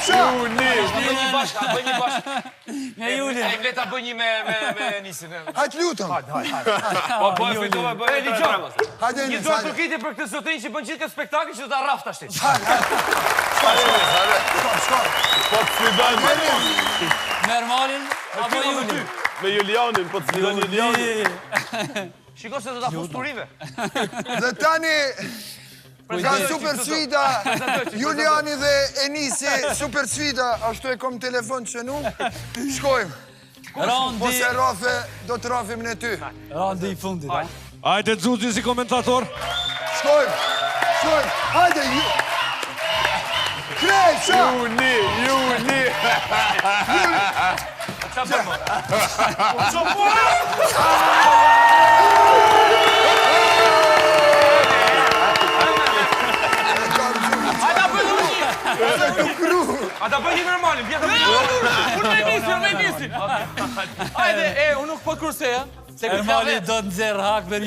sha! Juli! Bëj një bashkë, bëj një bashkë. Me Julin. Ai vle ta bëj një me me me Enisin. Hajt lutem. Po po e fitova bëj. E dëgjoj. Hajde Një Enis, dorë hajde. trokitje për këtë zotrin që bën gjithë këtë spektakël që do ta rraf tash. Shko, shko. Po të sfidon Enis, Me Ermalin apo Julin? me Julianin, po të sfidon Julianin. Shiko se do ta fus turive. Dhe tani Kanë super sfida, Juliani dhe Enisi, super sfida, ashtu e kom telefon që nu, shkojmë. Po Raundi, se rafe, do të rafim në ty. raundi i fundit, a? Hajde Xuxi si komentator. Shkojmë, shkojmë, hajde, ju... Krej, sha! Juli, Juli! Ça bën më? Hajde ta bëj unë. Se të kru! A ta bëj një normalin, bje ta bëj. Unë me Enisin, unë me Enisin. Hajde, e, unë nuk po të kursej, ë. Se këtë Ermali do të nxjerr hak me.